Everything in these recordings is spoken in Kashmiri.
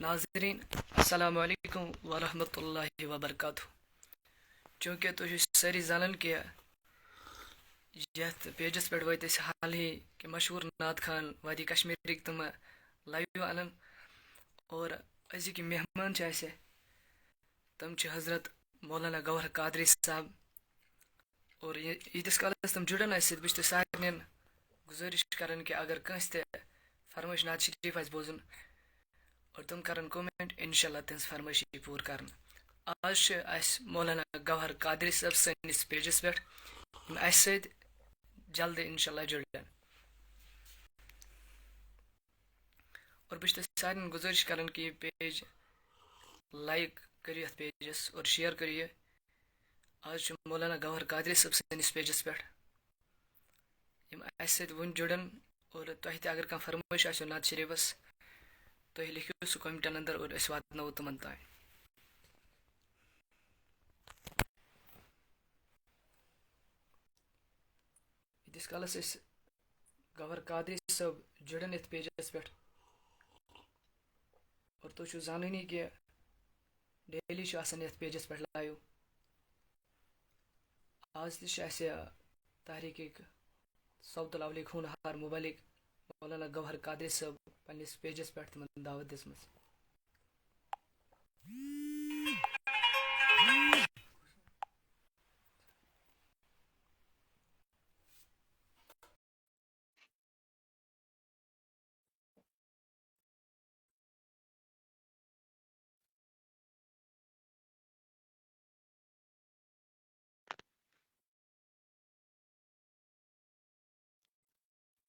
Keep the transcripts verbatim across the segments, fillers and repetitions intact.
ناظرین، السلام علیکم ورحمۃ اللہ وبرکاتہ۔ چونکہ تُہۍ چھِو سٲری زانان کہ یَتھ پیجَس پٮ۪ٹھ وٲتۍ أسۍ حالٕے کہ مشہوٗر نعت خان وادی کشمیٖرٕکۍ تِم لایِو اَنان، اور أزِکۍ مہمان چھِ اَسہِ، تِم چھِ حضرت مولانا گوہر قادری صاحب۔ اور یہِ-، ییٖتِس کالَس تِم جُڑن اَسہِ سۭتۍ، بہٕ چھُس تۄہہِ سارنٕے گُزٲرِش کران کہ اگر کٲنٛسہِ تہِ فرمٲیش نعت شریٖف آسہِ بوزُن، اور تِم کرن comment، انشاءاللہ تِہنٛز فرمٲیش یی پوٗرٕ کرنہٕ۔ آز چھِ اَسہِ مولانا گوہر قادری صٲب سٲنِس پیجَس پٮ۪ٹھ، یِم اَسہِ سۭتۍ جلدی انشاءاللہ جُڑن۔ اور بہٕ چھُس تۄہہِ سارنٕے گُزٲرِش کران کہ یہِ پیج like کٔرِو، یَتھ پیجَس اور share کٔرِو یہِ۔ آز چھُ مولانا گوہر قادری صٲب سٲنِس پیجَس پٮ۪ٹھ، یِم اَسہِ سۭتۍ وُنہِ جُڑن، اور تۄہہِ تہِ اگر کانٛہہ فرمٲیش آسیو نعت شریٖفَس، تُہۍ لیکھِو سُہ commentن اندر اور أسۍ واتناوو تِمن تام۔ ییٖتِس کالَس أسۍ گوہر قادری صٲب جُڑن یَتھ پیجَس پٮ۪ٹھ، اور تُہۍ چھِو زانٲنی کہ daily چھُ آسان یَتھ پیجَس پٮ۪ٹھ live۔ آز تہِ چھِ اَسہِ تحریٖک صوت الاولیک ہونہار مبلغ مولانا گوہر قادری صٲب پنٛنِس پیجَس پٮ۪ٹھ تِمَن دعوت دِژمٕژ۔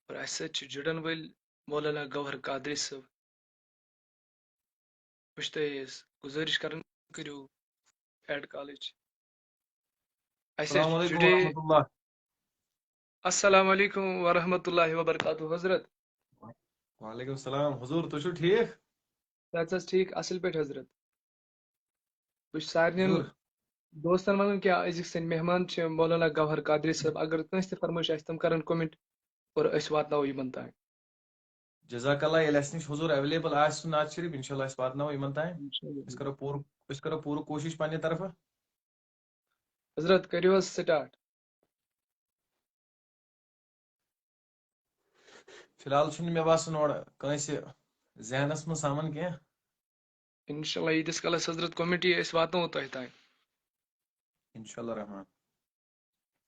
اور اَسہِ سۭتۍ چھِ جُڑن وٲلۍ مولانا گوہر قادری صٲب۔ بہٕ چھُس تۄہہِ گُزٲرِش کران، کٔرِو add callٕچ۔ اَسہِ السلام علیکم جُڑے۔ ورحمۃ اللہ۔ السلام علیکم ورحمۃ اللہ وبرکاتہ حضرت۔ وعلیکم السلام حضور، تُہۍ چھِو ٹھیٖک؟ صحت چھا ٹھیٖک؟ اَصٕل پٲٹھۍ حضرت۔ بہٕ چھُس سارنٕے حضور۔ دوستن وَنان کہِ أزِکۍ سٲنۍ مہمان چھِ مولانا گوہر قادری صٲب۔ اگر کٲنٛسہِ تہِ فرمٲیش آسہِ، تِم کرن comment اور أسۍ واتناوو یِمن تام۔ جزاک اللہ، ییٚلہِ اَسہِ نِش حضور available آسہِ سُہ نعت شریٖف، انشاءاللہ أسۍ واتناوو یِمن تام۔ انشاءاللہ۔ أسۍ کرو پوٗرٕ، أسۍ کرو پوٗرٕ کوٗشِش پننہِ طرفہٕ۔ حضرت، کٔرِو حظ start۔ فی الحال چھُنہٕ مےٚ باسان اورٕ کٲنٛسہِ ذہنس منٛز سَمان کینٛہہ۔ انشاءاللہ ییٖتِس کالس حضرت comment یی، أسۍ واتناوو تۄہہِ تام۔ انشاءاللہ رحمان۔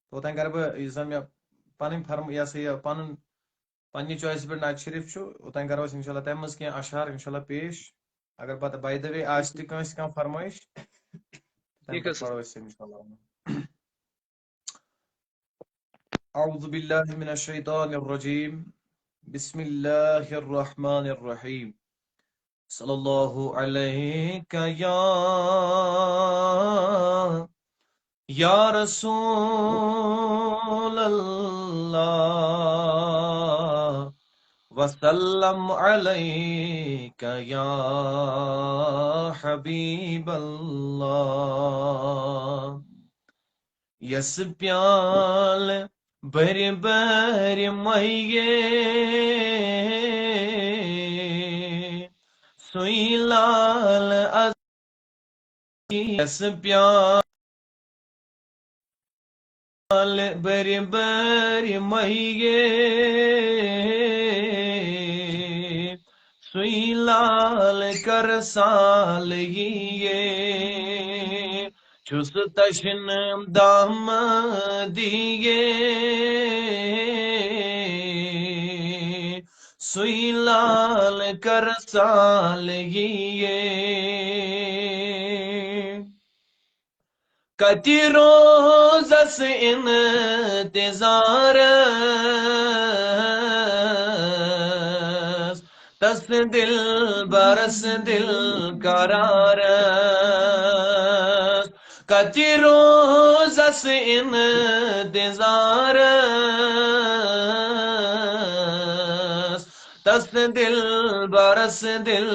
توٚتام کرٕ بہٕ، یُس زن مےٚ پنٕنۍ فرم-، یہِ ہسا یہِ پنُن، پننہِ choice پٮ۪ٹھ نعت شریٖف چھُ، اوٚتام کرو أسۍ انشاءاللہ تَمہِ منٛز کینٛہہ اشعار انشاءاللہ پیش۔ اگر پتہٕ by the way آسہِ تہِ کٲنٛسہِ کانٛہہ فرمٲیش، تَمہِ ٹھیٖک حظ پتہٕ چھُ۔ پرو أسۍ انشاءاللہ۔ أعوذ بالله من الشيطان الرجيم. بسم الله الرحمن الرحيم. صلى الله عليك يا، يا رسول الله، وسلم عليك يا حبيب الله. یس پیالہٕ بٔرۍ بٔرۍ مَیے، سُے لال از یس پیالہٕ بٔرۍ بٔرۍ مَیے، سُے لال کر سال یِیے۔ چھُس تشنہٕ دامہٕ دیے، سُے لال کر سال یِیے۔ کتہِ روزس انتظارس، تس دلبرس دل قرارس۔ کتہِ روزس انتظارس، تس دلبرس دل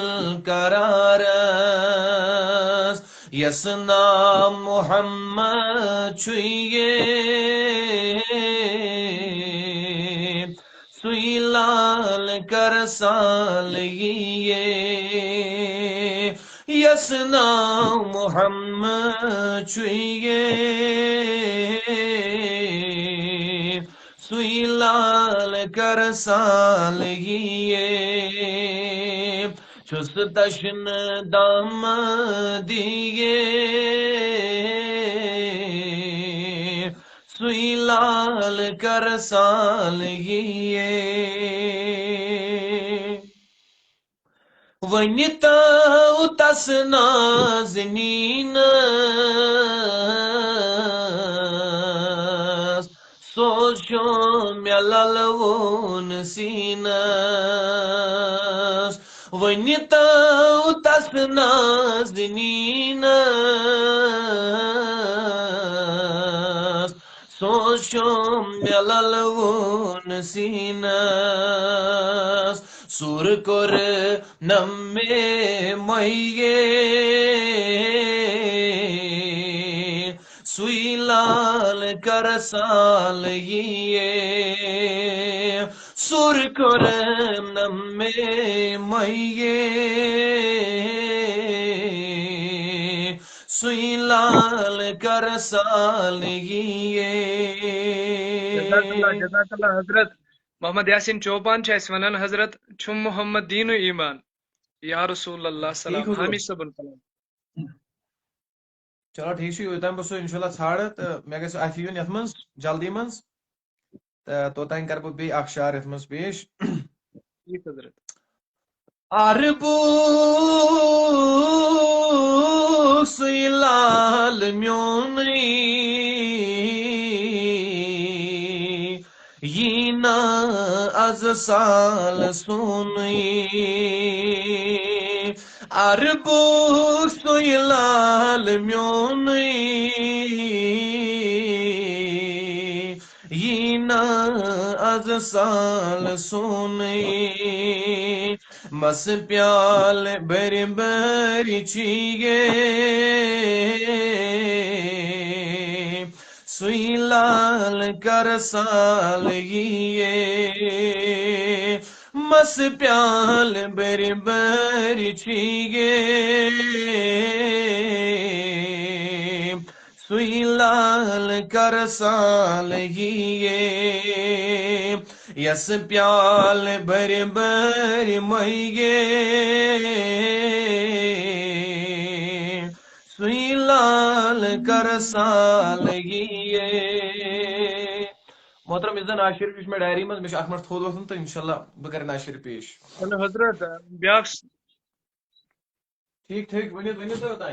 قرارس۔ یس نام محمد چھُ یے، سُے لال کر سال یِیے۔ یس ناو محمد چھُ یہِ، سُے لال کر سال یہِ۔ چھُس تشنہٕ دامہٕ دِیہِ، سُے لال کر سال یہِ۔ وۄنۍ تاو تس نازنیٖنس، سوز چھُ مےٚ للوُن سیٖنس۔ وۄنۍ تاو تس نازنیٖنس، سوز چھُ مےٚ للوُن سیٖنس۔ سُر کوٚر نم مے مۄیے، سُے لال کر سال یِیے۔ سُر کوٚر نم مے مۄیے، سُے لال کر سال یِیے۔ جزاک اللہ، جزاک اللہ حضرت۔ محمد یاسین چوپان چھِ اَسہِ وَنان، حضرت چھُم محمد دیٖنُ ایمان۔ یا رسول اللہ، ٹھیٖک سلام حظ۔ حامی صٲبُن سلام۔ چلو ٹھیٖک چھُ، یوٚتام بہٕ سُہ اِنشاء اللہ ژھانٛڈٕ تہٕ مےٚ گژھِ اَتھِ یُن یَتھ منٛز جلدی منٛز، تہٕ توٚتام کَرٕ بہٕ بیٚیہِ اَکھ شعر یَتھ منٛز پیش۔ ٹھیٖک حضرت۔ عربُک سُے لال میونُے یی نہٕ از سال سونُے۔ عربُک سُے لال میونُے یی نہٕ از سال سونُے۔ مس پیال بٔرۍ بٔرۍ چیے، سُے لال کر سال یِیے۔ مس پیال بٔرۍ بٔرۍ چیے، سُے لال کر سال یِیے۔ یس پیال بٔرۍ بٔرۍ مۄیے، سُے لال کر سال یِیے۔ محترم، یُس زن نعت شریف، یہِ چھُ مےٚ ڈایری منٛز، مےٚ چھُ اَتھ منٛز تھوٚد وۄتھُن تہٕ اِنشاء اللہ بہٕ کرٕ نعت شریف پیش۔ چلو حضرت، بیٛاکھ۔ ٹھیٖک، ٹھیٖک، ؤنِو، ؤنِو تُہۍ اوٚتام۔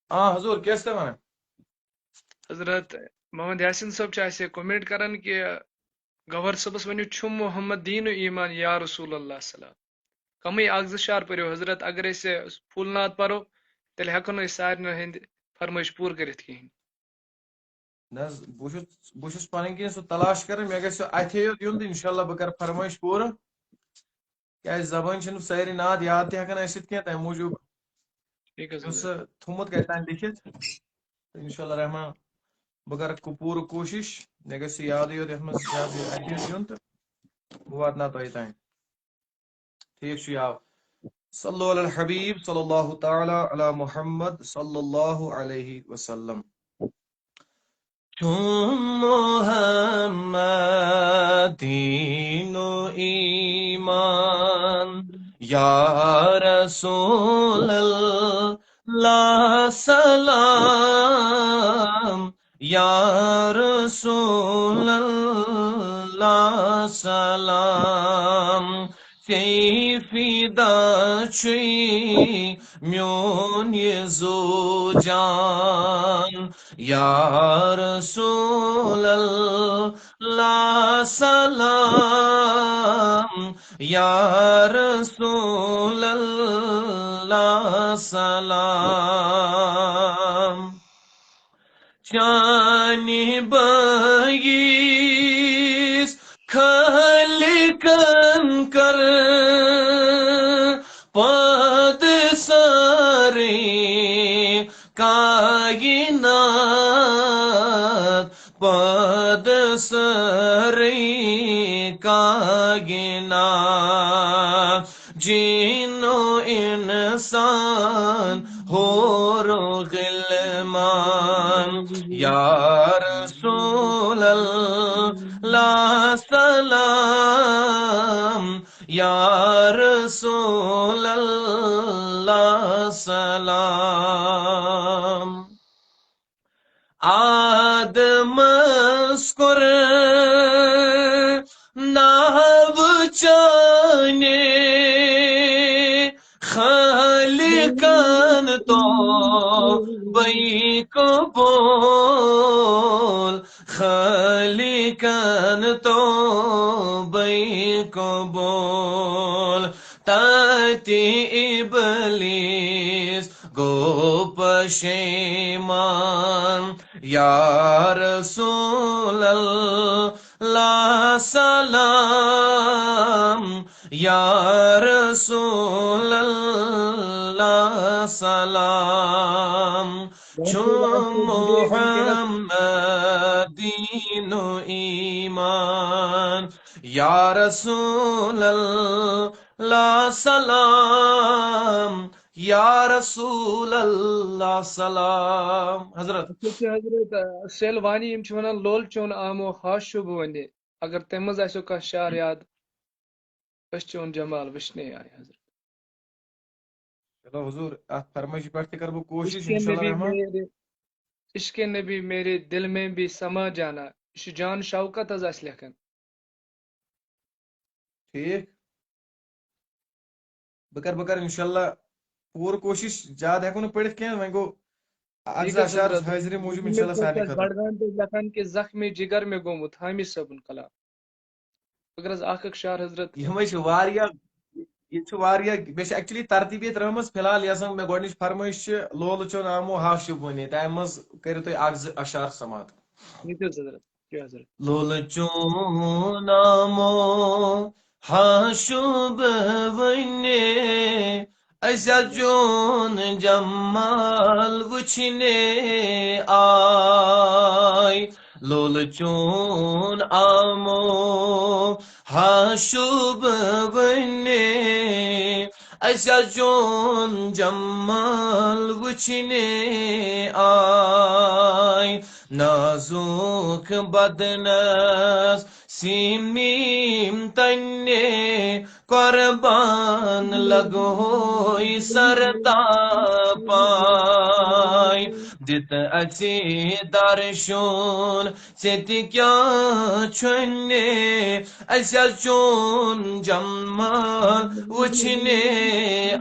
آ حضور، کیٛاہ چھِو تُہۍ وَنان؟ حضرت محمد یاسین صٲب چھِ اَسہِ comment کران کہِ گوہر صٲبَس ؤنِو، چھُم محمد دیٖنُ ایمان یا رسول اللہ سلام۔ کمٕے اکھ زٕ شعر پٔرِو حضرت، اگر أسۍ full نعت پرو، تیٚلہِ ہٮ۪کو نہٕ أسۍ سارنٕے ہٕنٛدۍ فرمٲیش پوٗرٕ کٔرِتھ کِہیٖنۍ۔ نہ حظ، بہٕ چھُس، بہٕ چھُس پنٕنۍ کِنۍ سُہ تلاش کران، مےٚ گژھِ سُہ اَتھے یوت یُن تہٕ اِنشاءاللہ بہٕ کرٕ فرمٲیش پوٗرٕ۔ کیٛازِ زبٲنۍ چھِنہٕ سٲری نعت یاد تہِ ہٮ۪کان ٲسِتھ کینٛہہ، تَمہِ موٗجوٗب ٹھیٖک حظ چھُس حضرت۔ سُہ تھوٚمُت کَتہِ تام لیکھِتھ۔ تہٕ اِنشاءاللہ رحمان، بہٕ کرٕ کُ-، پوٗرٕ کوٗشِش، مےٚ گژھِ سُہ یادٕے یوت یَتھ منٛز زیادٕ اَتھِ یوت یُن تہٕ بہٕ واتناو تۄہہِ تام۔ ٹھیٖک چھُ، یاو۔ صلو علی الحبیب صلی اللہ تعالی علی محمد صلی اللہ علیہ وسلم۔ چھُم محمد دیٖنُ ایمان، یا رسول اللہ سلام، یا رسول اللہ سلام۔ ژے فدا چھُے میون یہِ زُو جان، یا رسول اللہ سلام، یا رسول اللہ سلام۔ چانہِ بٲیِس خالقن کر پٲدٕ سٲرٕے کائنات، پد سرے کاگنا، جینو انسان ہورو غلمان۔ یا رسول اللہ سلام، یا رسول اللہ سلام۔ آدمس کوٚر ناو چانہِ خالقن توبے قبول، خالقن توبے قبول۔ تتہِ ابلیس گوٚو پشیمان۔ یا رسول اللہ سلام، یا رسول اللہ سلام۔ چھُ محمد دین و ایمان۔ یا رسول اللہ سلام، یا رسول اللہ سلام۔ حضرت۔ اَسہِ چھِ حضرت، آ، سیل وانی، یِم چھِ وَنان، لول چون آمو ہا شُبھ وَنہِ۔ اگر تَمہِ منٛز آسیو کانٛہہ شعر یاد، أسۍ چون جمال وٕچھنے آے حضرت۔ چلو حضور، اتھ فرمٲیشہِ پٮ۪ٹھ تہِ کرٕ بہٕ کوٗشِش، عشق انشاءاللہ نبی رحمان۔ میرے، عشق نبی میرے دل میں بھی سما جانا۔ یہِ چھُ جان شوکت حظ اَسہِ لیکھان۔ ٹھیٖک۔ بہٕ کرٕ، بہٕ کرٕ انشاءاللہ پوٗرٕ کوٗشِش، زیادٕ ہٮ۪کو نہٕ پٔرِتھ کینٛہہ، وۄنۍ گوٚو اکھ ٹھیٖک زٕ حظ، اشعار حضرت۔ حٲضرِ موٗجوٗب یِم انشاءاللہ چھِ سانہِ خٲطرٕ۔ بڈگام پٮ۪ٹھ لیکھان کہِ زخمِ جگر مےٚ گوٚمُت حامی صٲبُن کلام۔ اگر حظ اکھ اکھ شعر حضرت۔ یِمے چھِ واریاہ، ییٚتہِ چھِ واریاہ، مےٚ چھِ actually ترتیٖب ییٚتہِ ترٲومٕژ۔ فی الحال یۄس زن مےٚ گۄڈٕنِچ فرمٲیش چھِ، لولہٕ چون آمو ہا شُبونے، تَمہِ منٛز کٔرِو تُہۍ اکھ زٕ اشعار سماعت۔ ییٚتہِ حظ حضرت، کیٛاہ حضرت؟ لولہٕ چون آمو ہا شُبونے، أسۍ حظ چون جمال وٕچھنے آے۔ لولہٕ چون آمو ہا شُبونے، أسۍ حظ چون جمال وٕچھنے آے۔ نازُک بدنس سیٖم میٖم تنے، قربان لگہوے سر تاپاے۔ دِتھ اَسہِ درشُن، ژےٚ تہِ کیٛاہ چھُنے، اَسہِ حظ چون جمال وٕچھنے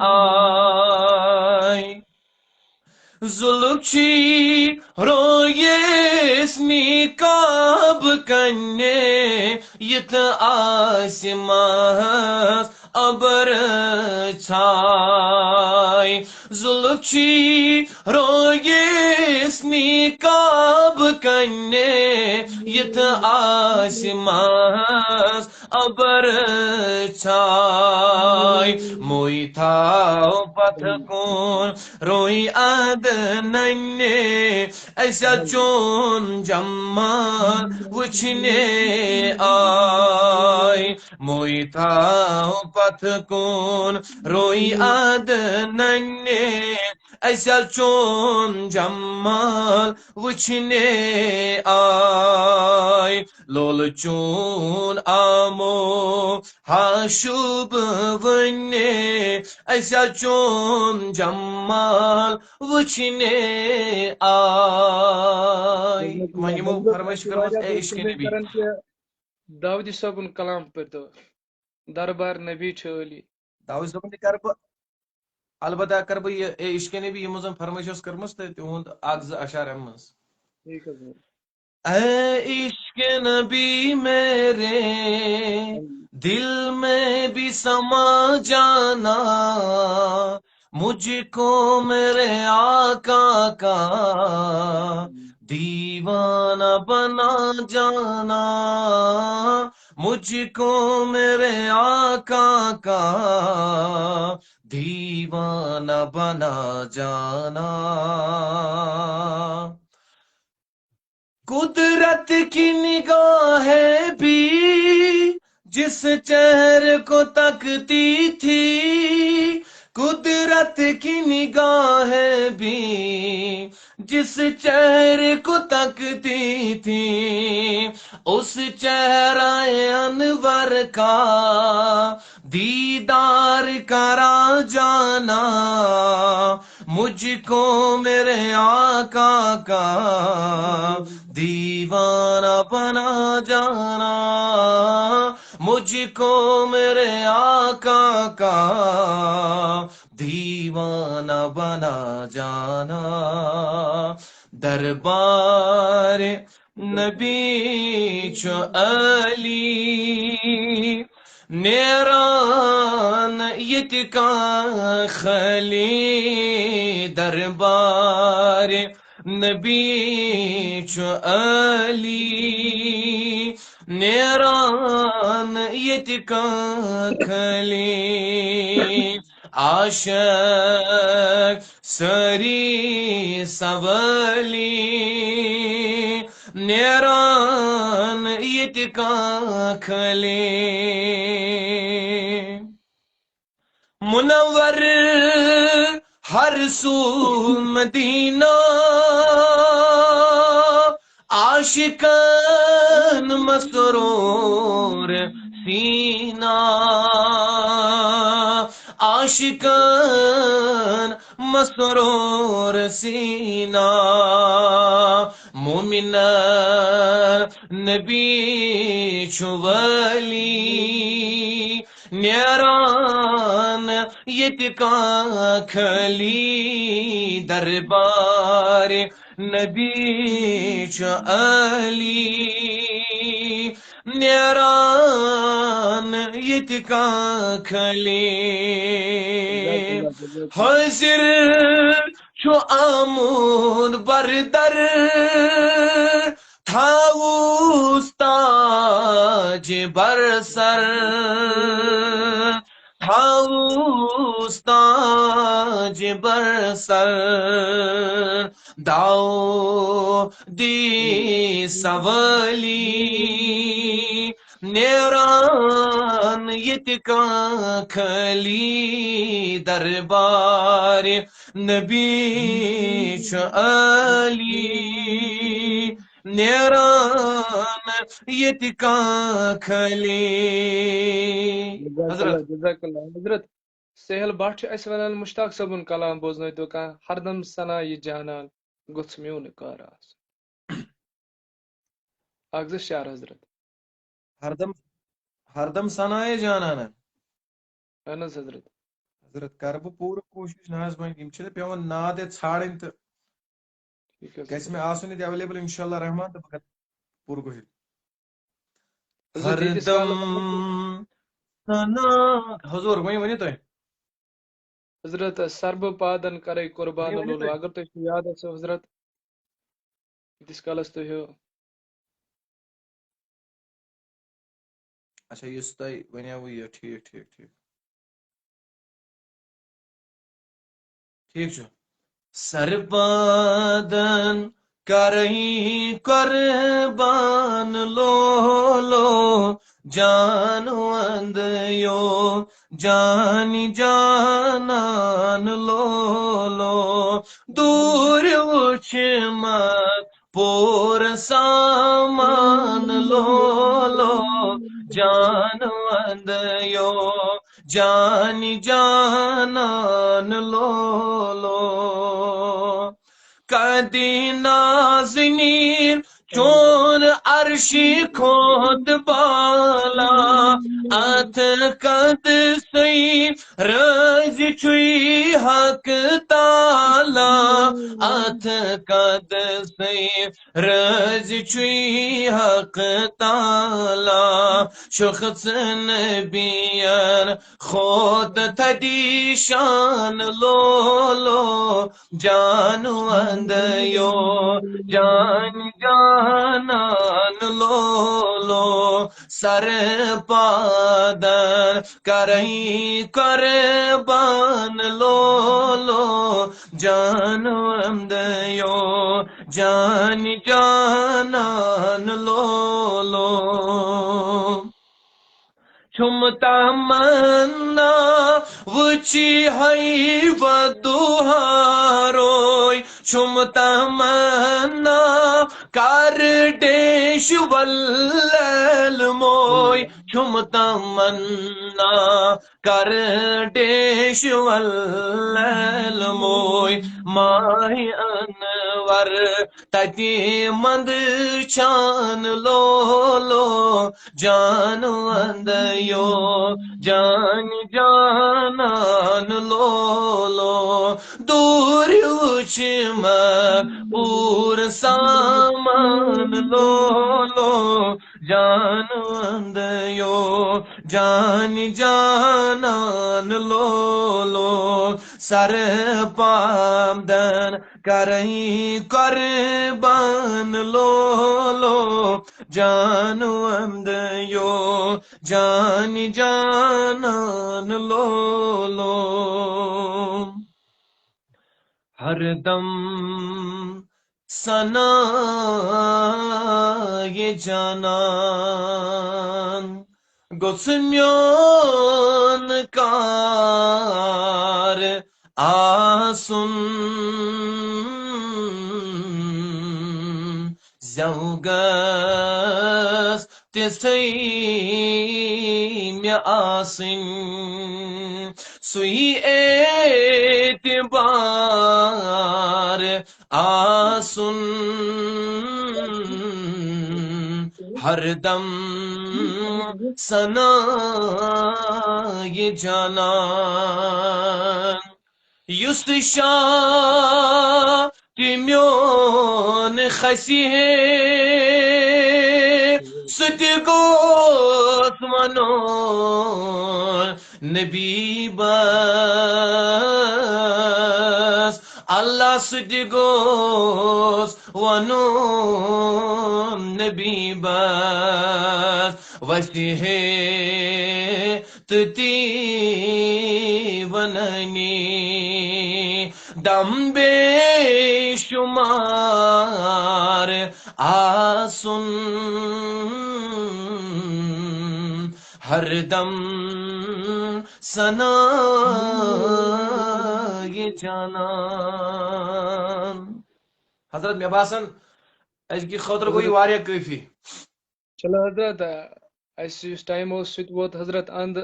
آے۔ زُلُکھ چھی رویس نقاب کنے، یِتھ آسمانس ابر چھاے۔ زُلُکھ چھی رویس نقاب کنے، یِتھ آسمانس ابر چھاے۔ موی تھاو پتھ کُن روی ادننے، اَسہِ چون جمال وٕچھنے آے۔ موی تھاو پتھ کُن روی ادننے، اَسہِ چون جمال وٕچھنے آے۔ لولہٕ چون آمو ہا شُبونے، اَسہِ چون جمال وٕچھنے آے۔ وۄنۍ یِمو فرمٲیش کٔرمٕژ، اے عشق نبی۔ کران کہِ داودی صٲبُن کلام پٔرۍتو، دربار نبی چھُ عٲلی۔ داودی صٲبُن تہِ کرٕ بہٕ، البتہ کرٕ بہٕ یہِ اے عشق نبی، یِمو زن فرمٲیش ٲس کٔرمٕژ، تہٕ تِہُنٛد اکھ زٕ اشعار اَمہِ منٛز۔ ٹھیٖک حظ۔ اے عشق نبی میرے دل میں بھی سما جانا، مجھ کو میرے آقا کا دیوانہ بنا جانا، مجھ کو میرے آقا کا دیوانہ بنا جانا۔ قدرت کی نگاہیں بھی جس چہرے کو تکتی تھی، قدرت کی نگاہیں بھی جس چہرے کو تکتی تھی، اس چہرہ انور کا دیدار کرا جانا، مجھ کو میرے آقا کا دیوانہ بنا جانا، مجھ کو میرے آقا کا دیوانہ بنا جانا۔ دربار نبی چو علی، نیران یتکا خلی۔ دربار نبی چو علی، نیران یتکا خلی۔ عاشق سری سوالی، نیران یتکا خلی۔ منور ہر سو مدینہ، عاشقان مسرور سینہ، عاشقان مسرور سینہ۔ مومن نبی چو ولی، نیران یتکا خلی۔ دربار نبی چو علی، نیران یتکا خلی۔ حاضر چو آمون بردر، تھاووس تاج بر سر، تھاووس تاج بر سر۔ داؤدی سوالی، نیران یتکا خلی۔ دربار نبی چو علی، نیران یتکا خلی۔ جزاک اللہ، حضرت۔ جزاک اللہ۔ حضرت سہیل بٹ چھُ اَسہِ وَنان، مشتاق صٲبُن کلام بوزنٲوتو کانٛہہ، ہردم ثنا یہِ جانان گوٚژھ میون کار آسُن۔ اکھ زٕ شعر حضرت۔ ہردم، ہردم ثنا یہِ جانان۔ اہن حض حضرت۔ حضرت، کرٕ بہٕ پوٗرٕ کوٗشِش۔ نہ حظ، وۄنۍ یِم چھِ نہٕ پٮ۪وان نعت ییٚتہِ ژھانڈٕنۍ تہٕ ٹھیٖک حظ۔ گژھِ مےٚ آسُن ییٚتہِ available، انشاءاللہ رحمان، تہٕ بہٕ کرٕ پوٗرٕ کوٗشِش۔ حضرت، ییٖتِس کالَس ہردم ثنا، حضور، وۄنۍ ؤنِو تُہۍ۔ حضرت، سر بہٕ پادن کرے قربان ؤنِو، ؤنِو لولو۔ تُہۍ۔ اگر تۄہہِ چھُ یاد آسیو حضرت، ییٖتِس کالس تُہۍ ہیوٗ۔ اچھا، یُس تۄہہِ وَنیوُ یہِ، ٹھیٖک، ٹھیٖک، ٹھیٖک۔ ٹھیٖک چھُ۔ سربادن کرئی قربان لولو، جان وند یو جان جانان لولو۔ دوٗرِ وٕچھ مہ پوٗرٕ سامان لولو، جان وند یو جان جانان لولو۔ قدِ نازنیٖن چون عرشی کھۄتہٕ بالا، اتھ قدسے رٲضۍ چھُے حق تعالیٰ، اتھ قدسے رٲضۍ چھُے حق تعالیٰ۔ شخص نبیَن کھۄتہٕ تھدی شان لولو، جان وند یو جان جانان لولو، سر پادن کرئی قربان لولو، جان وندیو جان جانان لولو۔ چھُم تمنا وٕچھِ ہے ودُہاروے، چھُم تمنا کر ڈیش ولل موے، چھُم تمنا کر ڈیش ولل موے، ماہ انور تتی مند چھان لولو، جان وندیو جان جانان لولو، دوٗرِ وٕچھِ مےٚ پوٗرٕ سامان لولو، جان وندیو جان جانان لولو، سر پامدن کرئی قربان لولو، جان وندیو جان جانان لولو۔ ہر دم سنا یہ جانان گوٚژھ میون کار آسُن۔ زٮ۪و گٔژھ تِژھٕے مےٚ آسٕنۍ، سُے اعتبار آسُن۔ ہردم سنا یہ جانان، یُس شاہ تہِ میون کھسہِ ہے، سُہ تہِ گوٚژھ وَنُن نبی بس۔ اللہ سُہ تہِ گوٚژھ وَنُن نبی بس۔ وَسہِ ہے تہٕ تی وَنٲنی دم بے شمار آسُن، ہردم سنا یہ جانان۔ حضرت، مےٚ باسان، أزکہِ خٲطرٕ گوٚو یہِ واریاہ کٲفی۔ چلو حضرت، اَسہِ یُس ٹایم اوس، سُہ تہِ ووت حضرت اَنٛد۔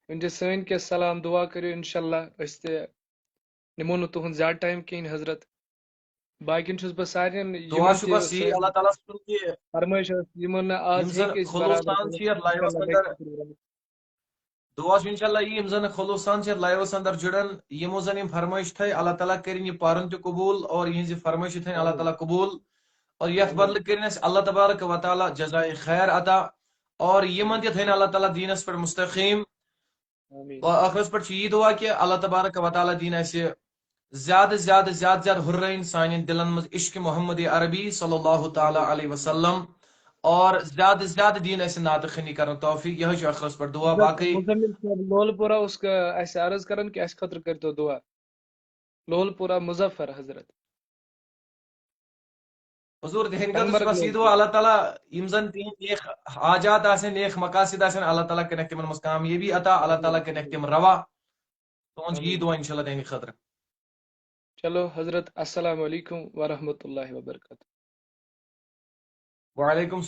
وۄنۍ دِ سٲنۍ کینٛہہ سلام دُعا کٔرِو، اِنشاءاللہ أسۍ تہِ نِمو نہٕ تُہُنٛد زیادٕ ٹایم کِہیٖنۍ حضرت۔ باقین چھُس بہٕ سارنٕے یِمن دُعا چھُ تہِ بس یی سٲنۍ اللہ تعالیٰ سُنٛد کہِ فرمٲیش ٲس، یِمن نہٕ آز یِم زن ہیٚکۍ أسۍ خلوص برابر سان کٔرِتھ، چھِ یتھ لایوس اِنشاءاللہ اندر، گژھِ پوٗرٕ۔ دُعا چھُ انشاءاللہ یی، یِم زن خلوص سان چھِ یتھ لایوس اندر جُڑان، یِمو زن یِم فرمٲیش تھٲے، اللہ تعالیٰ کٔرِن یہِ پرُن تہِ قبوٗل اور یِہنٛزِ فرمٲیش تہِ تھٲین اللہ تعالیٰ قبوٗل۔ اور یتھ بدلہٕ کٔرِن اَسہِ اللہ تبارک و تعالیٰ جزائے خیر عطا، اور یِمن تہِ تھٲین اللہ تعالیٰ دیٖنس پٮ۪ٹھ مستقیٖم۔ آمین۔ اور ٲخرس پٮ۪ٹھ چھُ یی دُعا کہِ اللہ تبارک و تعالیٰ دِیِن اَسہِ زیادٕ، زیادٕ، زیادٕ، زیادٕ ہُررٲوِن سانٮ۪ن دِلن منٛز عشق محمد عربی صلی اللہ تعالیٰ علیہ وسلم، اور زیادٕ، زیادٕ دِیِن اَسہِ نعت خوٲنی کرنُک توفیق۔ یِہوٚے چھُ ٲخرس پٮ۪ٹھ دُعا۔ باقٕے مزمل صٲب لول پورہ اوس، آ، اَسہِ عرض کران کہِ اَسہِ خٲطرٕ کٔرۍتو دُعا۔ لول پورہ مظفر حضرت۔ حضور، تِہنٛدِ خٲطرٕ چھُ بس یی دُعا، اللہ تعالیٰ یِم زن تِہنٛدۍ نیک حاجات آسن، نیک مقاصد آسن، اللہ تعالیٰ کٔرِنکھ تِمن منٛز کامیٲبی عطا، اللہ تعالیٰ کٔرِنکھ تِم روا۔ تُہنٛد چھُ یی دُعا انشاءاللہ تِہنٛدِ خٲطرٕ۔ چلو حضرت، السلام علیکم ورحمۃ اللہ وبرکاتہ۔ وعلیکم